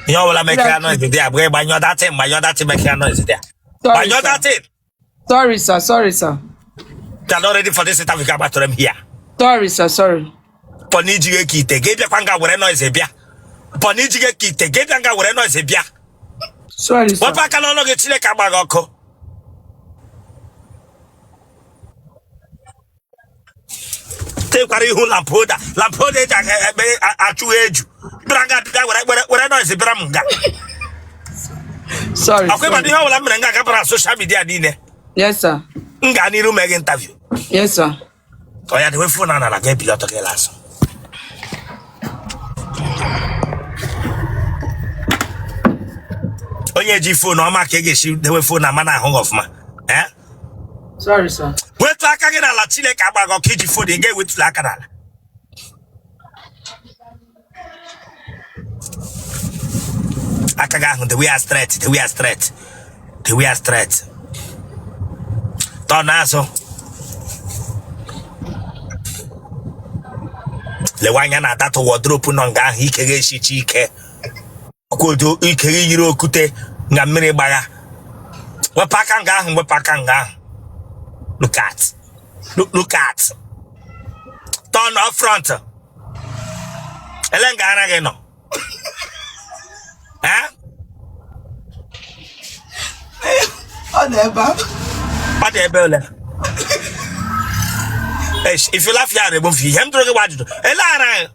Ihe ọbụla mekara noise dị abụọ, gbanyụọ that thing, gbanyụọ that thing mekara noise dị a. Sorry, Gbanyụọ sir. that thing. Sorry, sir. Sorry, sir. They are not ready for this interview, ka gbatụrụ m here. Sorry, sir. Sorry. Pọ na iji ka ite gị bịakwa nga were noise bịa. Pọ na iji ka ite gị bịa nga were noise bịa. Sorry, sir. Wepụ aka n'ọnụ gị, Chineke agba gị ọkụ. Tekwara ihu lampoda lampoda eji ekpe achụghị eju bịara nga bịa were were were noise bịara m nga. Sorry, Ọkwa ịma sorry. na ihe ọbụla m mere nga gabara social media niile. Yes, sir. M gaa n'iru mee gị interview. Yes, sir. Ọ ya dewe phone n'ala ga ebili ọtọ gị lasụ. Onye ji phone ọma ka ị ga-esi dewe phone ama na ahụ gị ọfụma. Eh? Sorry, sir. Wetu aka gị n'ala, Chineke agba gị ọkụ. Iji phone ị ga-ewetụla aka n'ala. Aka gị ahụ dewe ya straight, dewe ya straight, dewe ya straight. Tọ n'azụ, lewe anya na that wardrobe nọ nga ahụ. Ike ga-esichi ike kwodo ike gị yiri okwute nga mmiri gbagha. Wepụ aka nga ahụ, wepụ aka nga ahụ. Look at, look, look at. Turn off front. Ele nga ara gị nọ? Eh? Ọ dị ebe a. Ọ dị ebe ole? Eish, if you laugh ya regbo mfe ihe m jụrụ gị gba ajụjụ. Ele ara gị,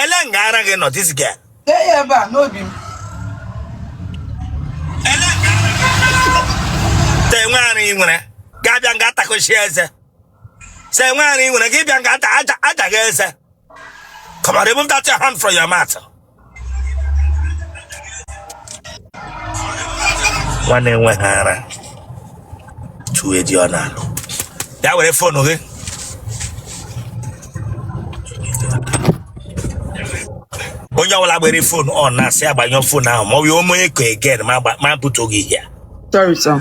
ele nga ara gị nọ, this girl? Dee ya ebe a n'obi m. Ele nga ara gị nọ? Ta enwe ara ị nwere ga-abịa nga atakochi eze. Sị enwe ara ị nwere gị bịa nga ata aja aja gị eze. Come on, remove that your hand from your mouth. Nwanne enweghị ara tụọ di ọ na-alụ ya were phone gị. Onye ọbụla gbere phone ọ na-asị agbanyụ phone ahụ ma ọ bụ ome echo again ma butuo gị here. Sorry, sir.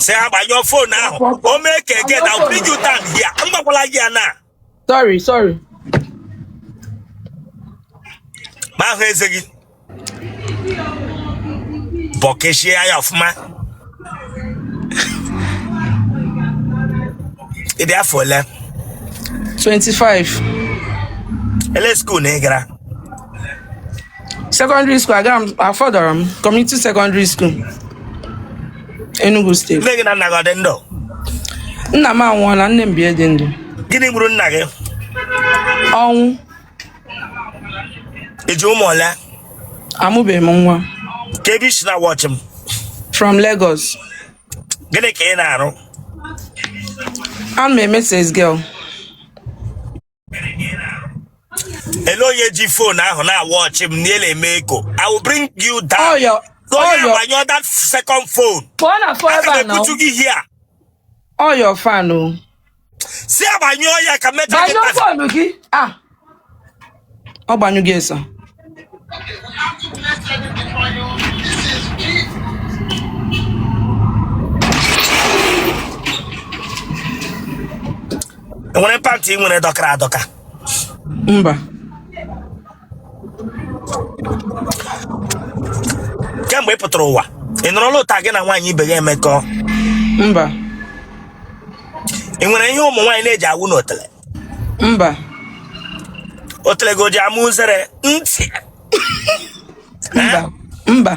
Sị agbanyụ phone ahụ, ome echo again, I will bring you down here. M gwakwala gị ya na. Sorry, sorry. Ma ahụ eze gị bọkeshie ya ọfụma. Ị dị afọ ole? 25. Ele school na ị gara? Secondary school, aga m afọdọrọ m community secondary school, Enugu State. Nne gị na nna gị ọ dị ndụ? Nna m anwụọla, nne m bie dị ndụ. Gịnị gburu nna gị? Ọnwụ. Ị ji ụmụ ole? Amụbeghị m nwa. Ka ebe i si na watch m? From Lagos. Gịnị ka ị na-arụ? Ana m eme sales girl. Ele onye ji phone ahụ na-awatch m n'ele eme echo? I will bring you down. All your all Onye your agbanyụọ that second phone. Pụọ na phone Aga ebe a m na ebutu gị here. All your fan o. Si agbanyụọ ya ka mechaa gị. Gbanyụọ phone gị. Ah. Ọ gbanyụ gị esa. Enwere pant ị nwere dọkara adọka? Mba. Kemgbe ị pụtara ụwa, ị nọrọla ụta gị na nwaanyị ibe gị emekọ? Mba. Ị nwere ihe ụmụ nwaanyị na-eji awụ n'otele? Mba. Otele gị o ji ama uzere ntị? Mba. Mba.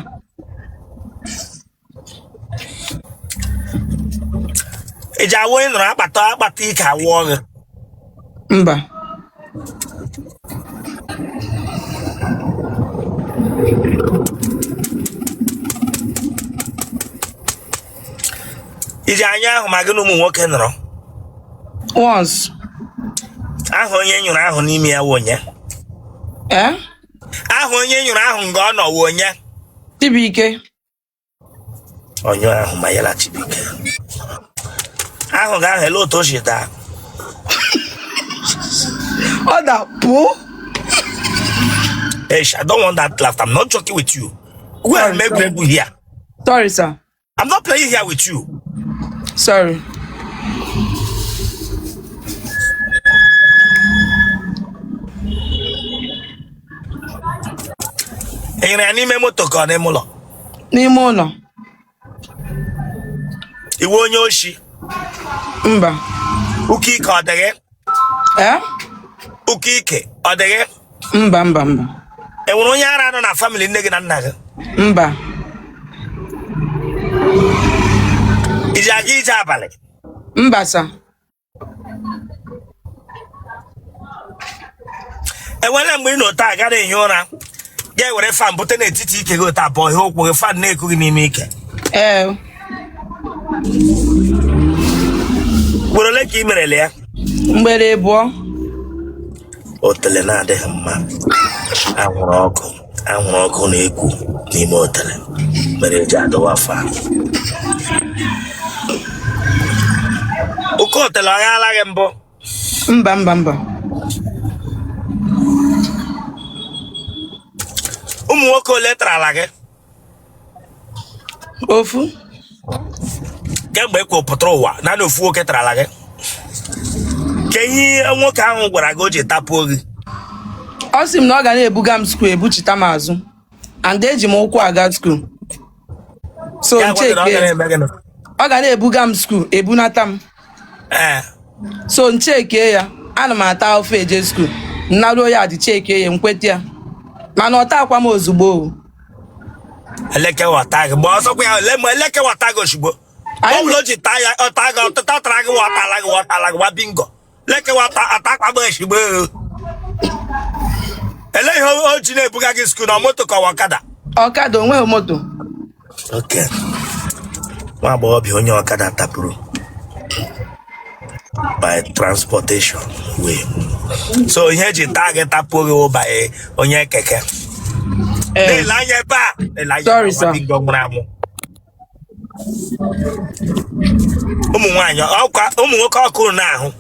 Ị ji awụ ị nọrọ akpata akpata ike awụọ gị? Mba. I ji anya ahụ ma gị na ụmụ nwoke nọrọ? Once. Aha onye nyụrụ ahụ n'ime ya wụ onye? Eh? Aha onye nyụrụ ahụ nga ọ nọ wụ onye? Chibuike. Onye ahụ ma yala Chibuike ahụ ga ahụ ele otu o si daa? Ọ da pụọ. Eish, I don't want that laughter. I'm not joking with you. Where Sorry, am sorry. egwuregwu here? Sorry, sir. I'm not playing here with you. Sorry. E nyere ya n'ime moto ka ọ n'ime ụlọ? N'ime ụlọ. Ị wụ onye oshi? Mba. Ụka ike ọ dị gị? Ee? Ụka ike ọ dị gị? Mba, mba, mba. E nwere onye ara nọ na family nne gị na nna gị? Mba. I ji aga ije abalị? Mba, sir. Enwere mgbe ị nọ taa gara ehi ụra, ga-ewere fan bute n'etiti ike gị otu abụọ ihe ụkwụ gị, fan na-eku gị n'ime ike? Ee. Ugboro ole ka ị merele ya? Mgbere abụọ. Otele na-adịghị mma, anwụrụ ọkụ, anwụrụ ọkụ na-eku n'ime otele mere eji adọwa fan. Oke otele ọ ghaala gị mbụ? Mba, mba, mba. Ụmụ nwoke ole tarala gị? Ofu. Kemgbe ị pụtara ụwa, naanị ofu nwoke tarala gị? Ka ihe nwoke ahụ gwara gị o ji tapuo gị? Ọ sị m na ọ ga na-ebuga m school, ebuchita m azụ, and eji m ụkwụ aga school, so Ya gwa gị na ọ ncheke gara eme gịnị? Ọ ga na-ebuga m school, ebunata m. Ee. So ncheke ya, ana m ata afụfụ eje school, nnaruo ya dị cheke ya, nkweta ya, mana ọ takwa m ozugbo o. Eleke wata gị mgbe ọzọkwa ya ole ma eleke wata gị ozugbo? Ọ bụla o ji taa ya, ọ taa gị, ọtụtụ tara gị, watala gị, watala gị, wa bingo. Leke wata atakwa gị ozugbo. Ele ihe o ji na-ebuga gị school, na moto ka ọ ọkada? Ọkada, onweghị moto. Okay. Nwa agbọghọbịa onye ọkada tapụrụ by transportation way, so ihe eji taa gị tapuo gị wụ by onye keke. Ee. Na-ele anya ebe a, na-ele anya. Sorry, ebe a, sir. nwa bingo nwụrụ anwụ. Ụmụ nwaanyị ọkwa, ụmụ nwoke ọkụ na-ahụ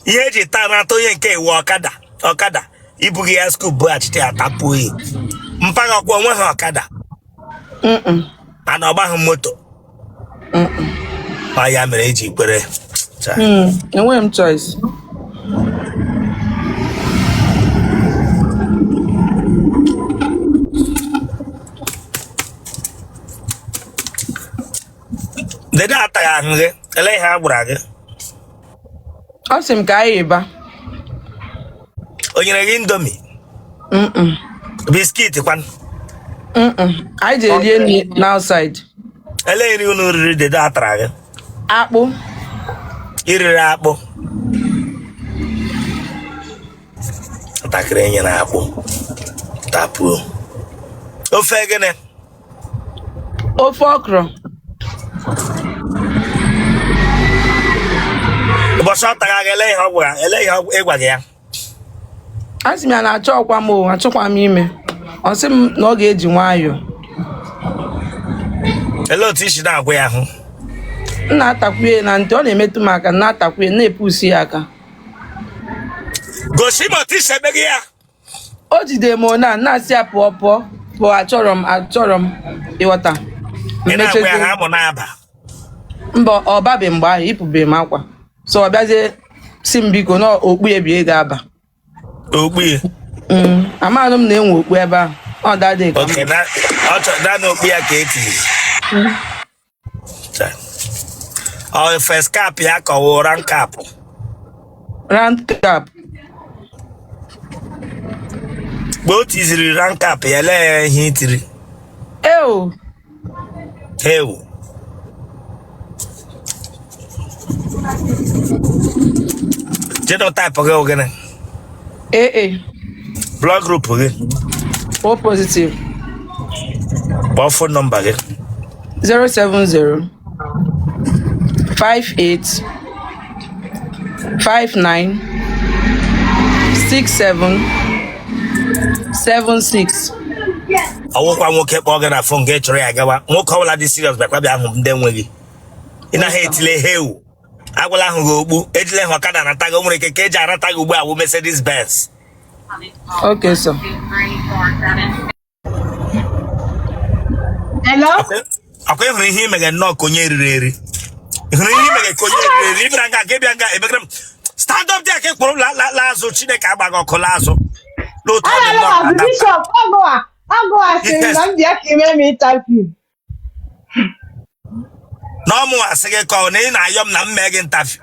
ihe eji taa na-ata onye nke iwu ọkada, ọkada ibughị ya school bughachite ya tapuo ya. Mpaghara ọkwa onweghị ọkada? Mana ọ gbaghị moto? Ọ ya mere eji kwere. Enweghị m choice. Dede ataghị ahụ gị, ele ihe a gwara gị? Ọ sị m ka anyị ịba. O nyere gị Indomie? Mm-mm. Biscuit kwanụ? Mm-mm. Anyị jere rie nri n'outside. Ele nri unu riri dede atara gị? Akpụ. I riri akpụ? Ntakịrị enyere akpụ tapuo. Ofe gịnị? Ofe okro. Ụbọchị ọ tara gị, ele ihe ọ gwara, ele ihe ị gwara ya? A sị m ya na achọkwa m o, achọkwa m ime. Ọ sị m na ọ ga-eji nwayọọ. Ele otu i si na-agwa ya ahụ? M na-atakwuye na ntị, ọ na-emetụ m aka, m na-atakwuye, na-epusi ya aka. Gosi m otu i si eme gị ya. O jide m na na-asị ya pụọ, pụọ, pụọ, achọrọ m, achọrọ m, ịghọta? Ị na-agwa ya ha amụ na-aba? Mba, ọ babe mgbe ahụ, yipụbeghị m akwa, so ọ bịazie sị m biko na okpu ebie ga-aba. Okpu ya? Amaghị m na enwe okpu ebe ahụ ọ dadị ka m. Okay, na ọ chọ na n'okpu ya ka etiri. Ọ face cap ya ka ọ wụ round cap? Round cap. Mgbe o tiziri round cap ya, lee ihe i tiri? Eo. Ewu. Genotype gị wụ gịnị? AA. Blood group gị? O positive. Kpọọ phone number gị. 070 58 59 67 76. Ọwụkwa nwoke kpọọ gị na phone gị chọrọ ya gawa. Nwoke ọbụla dị serious bịakwa bịa hụ ndị nwe gị. Ị naghị etile hewu, agwala ahụ gị okpu, ejile ha ọkada anata gị. O nwere ike ka eji anata gị ugbu a wụ Mercedes Benz. Okay, sir. Hello? Akwa ị hụrụ ihe imege nnọọ ka onye riri eri. Ị hụrụ ihe imege ka onye riri eri. Ị bịara nga ka ị bịa nga ebegara m stand up there ka ị kpọrọ la azụ. Chineke agba gị ọkụ la azụ n'otu ọ dị Hello, nnọọ ka Bishop. Ọgụ a. Agụghasịrị m na m bịa ka ime m interview. Na ọ mụnwa sị gị ka ọ na ị na-ayọ m na m mee gị interview.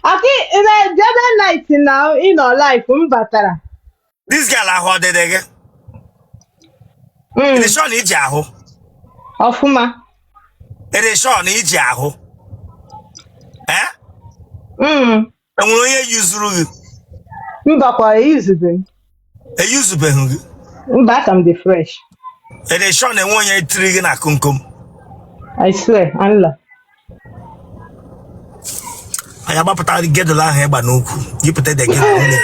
Aki na the other night na ị nọ live m batara. This girl, ahụ ọdịdị gị? Ị dị sure na iji ahụ? Ọfụma. Ị dị sure na iji ahụ? Eh? Mm. Enwere onye yuzuru gị? Mbakwa, eyuzubeghị m. Eyuzubeghị gị? Mba, aka m dị fresh. Ị dị sure na enwe onye tiri gị na komkom? I swear, Allah. Anyị agbapụta girdle ahụ ịgba n'ukwu. Yipụta the girdle.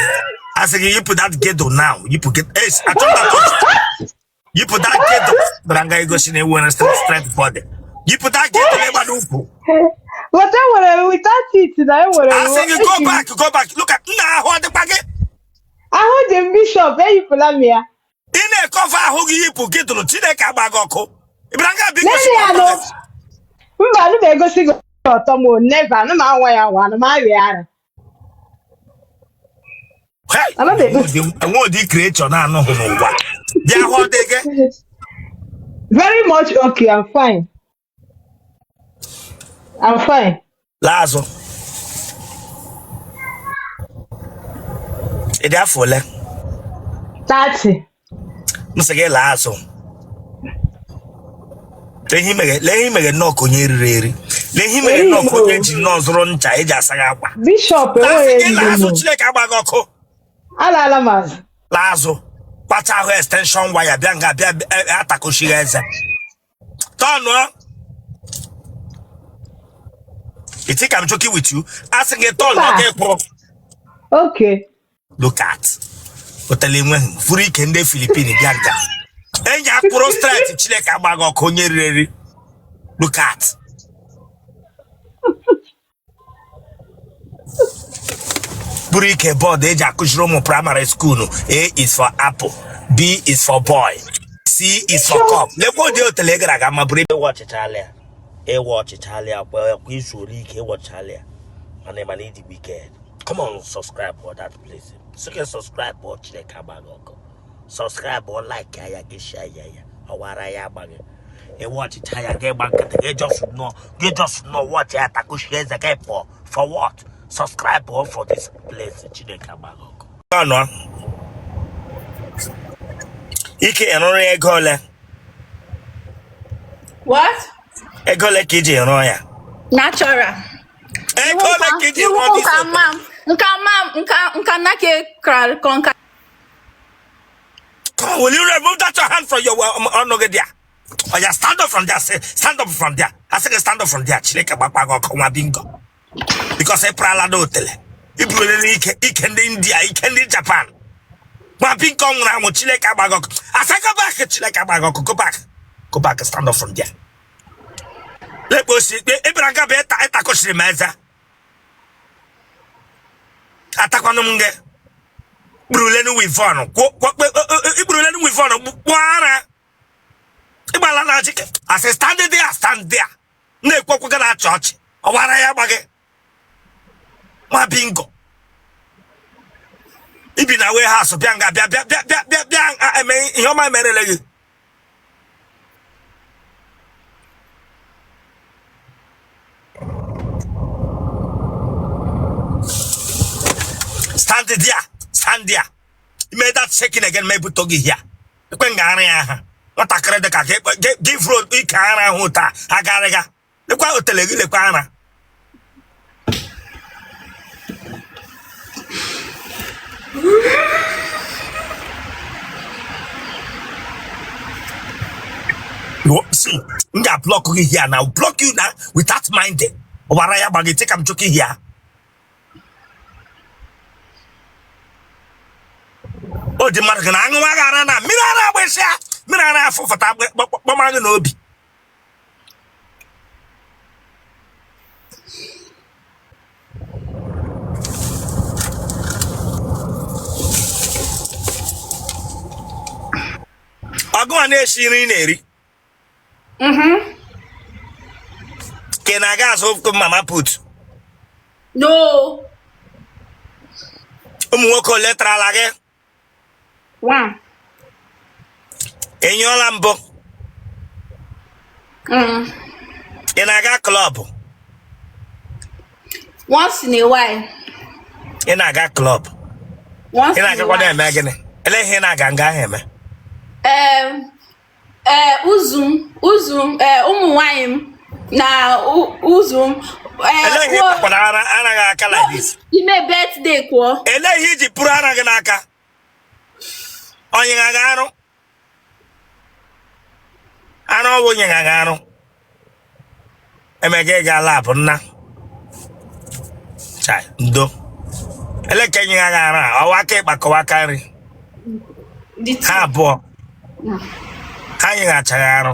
A sị gị yipụ that girdle now. Yipụ girdle. Achọ that touch. Yipụ that girdle. Bịara nga igosi na ewu nwere straight body. Yipụ that girdle ịgba n'ukwu. But enwere m without it na enwere m. A sị gị go back, go back. Look at nna, ahụ ọ dịkwa gị? Ahụ dị m, Bishop, eyipụla m ya. Ị na-ecover ahụ gị, yipụ girdle. Chineke agba gị ọkụ. Ị bịara nga biko. N'elu ya nụ. Mba, anụ m egosi gị ọtọ m o, never, anụ m anwa ya nwa, anụ m arịa ara. Hey! Ana m egosi. Enwe ụdị creature na-anụghị n'ụwa. Dị ahụ ọ dị gị? Very much okay, I'm fine. I'm fine. Laa azụ. Ị dị afọ ole? 30. M sị gị laa azụ. Lee ihe imeghe, lee ihe imeghe nnọọ ka onye riri eri. Lee ihe imeghe nnọọ ka onye ji nnọọ zụrụ ncha eji asa gị akwa. Bishop, Asị enweghị gị laa azụ, eriri m. Chineke agba gị ọkụ. Alaala m azụ. Laa azụ. Kpacha ahụ extension wire bịa nga bịa atakoshighị eze. Tọnụọ. You think I'm joking with you? Asị gị tọnụọ Mba. gị kwụrụ. Okay. Look at. Otele enweghị furu ike ndị Filipin bịa nga. Enyi akwụrụ straight, Chineke agba gị ọkụ, onye riri eri. Look at. Buru ike board eji akụziri ụmụ primary school. A is for apple, B is for boy, C is for cup. Lekwa ụdị otele ị gara aga ma bụrụ ebe ịwọchịchala ya. Ịwọchịchala ya kwa kwa izuola ike ịwọchịchala ya. Mana ị mana ịdị wicked. Come on, subscribe for that place. Sị gị subscribe ọ, Chineke agba gị ọkụ. Subscribe ọ, like ya, gị share ya ya. Ọwara ya agba gị. Ịwọchịcha ya gị gba nkịtị gị just nọ gị just nọ watch ya takushi eze gị pụọ. For what? Subscribe ọ for this place. Chineke agba gị ọkụ. Ọnụ ike ịrụrụ ya ego ole? What? Ego ole ka iji rụọ ya? Natural. Ego ole ka iji rụọ this? Nka mam, nka mam, nka nka nake kral konka. Come on, will you remove that your hand from your ọnụ gị there? Oh yeah, stand up from there. Say, stand up from there. I say stand up from there. Chineke gbakwa gị ọkụ, nwa bingo. Because ị prala n'otele. I burule ike ike ndị India, ike ndị Japan. Nwa bingo nwụrụ anwụ, Chineke agba gị ọkụ. I say go back, Chineke agba gị ọkụ. Go back. Go back, stand up from there. Lekpo osi, ị bịara nga bụ ịta ịtakọchiri m eze. Atakwanụ m gị. Kpurulenu weave-on. Ikpurulenu weave-on kpụọ ara. Ịgbala na achị. I say stand there, stand there. Na-ekwu okwu gị na-achị ọchị. Ọwara ya agba gị. Nwa bingo. Ibi na warehouse bịa nga bịa bịa bịa bịa bịa bịa eme ihe ọma emerele gị. Stand there, stand there. Ime that shaking again, ma ebute gị here. Ekwe nga ara ya aha. Nwatakịrị dị ka gị furu ike ara ahụ taa agarịga. Lekwa otele gị, lekwa ara. You see, m ga-block gị here now. Block you now without minding. Ọwara ya gba gị, take am joking here. O dị mmadụ gị na aṅụwa gị ara na mmiri ara agbịsịa mmiri ara afụfụta kpọma gị n'obi. Ọgụnwa na-esi nri ị na-eri ka ị na-aga azụ mama put? No. Ụmụ nwoke ole tarala gị? One. Ị nyụọla mbụ? Ị na-aga club? Once in a while. Ị na-aga club? Once Ị in a na-agakwa while. na-eme gịnị? Ele ihe ị na-aga nga ahụ eme? Ee, ụzụ m, ụzụ m, ee, ụmụ nwanyị m na ụzụ m, ee, Ele ihe ị kpakwara ara ara gị aka like this? Ime birthday kwuo. Ele ihe iji pụrụ ara gị n'aka? Onye gị arụ arụ ọwụ onye gị arụ emega ị ga lab nna chai ndo ele ka enye gị arụ a ọwa aka ịkpa kọwa aka nri ha abụọ ha nyeghachaghị arụ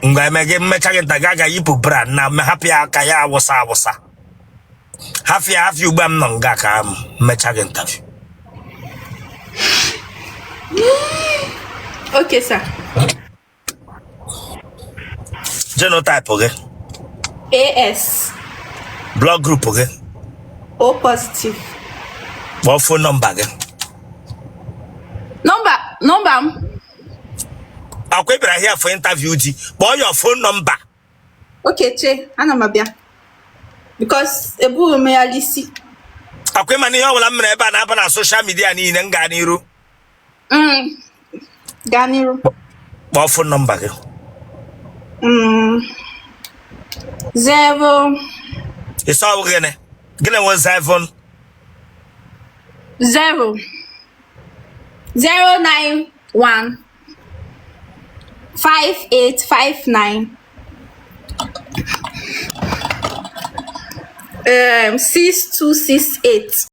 mgbe emega mmecha gị nta ga aga yipụ bra na hapụ ya aka ya awụsa awụsa hafịa hafịa ugbu a m nọ nga ka m mmecha gị interview. Okay, sir. Genotype gị? AS. Blood group gị? O positive. Kpọọ phone number gị. Nọmba m. Akwa ị bịara here for interview di kpọọ your phone number. Okay, che, ana m abịa. Because ebughị m ya n'isi. Akwa ịma na ihe ọbụla m mere ebe a na-aba na social media niile m gaa n'iru. Gaa n'iru. Kpọọ phone number gị. 0. Ịsọ ọ bụ gịnị? Gịnị nwe 7? 0 0 9 1 5 8 5 9 6 2 6 8.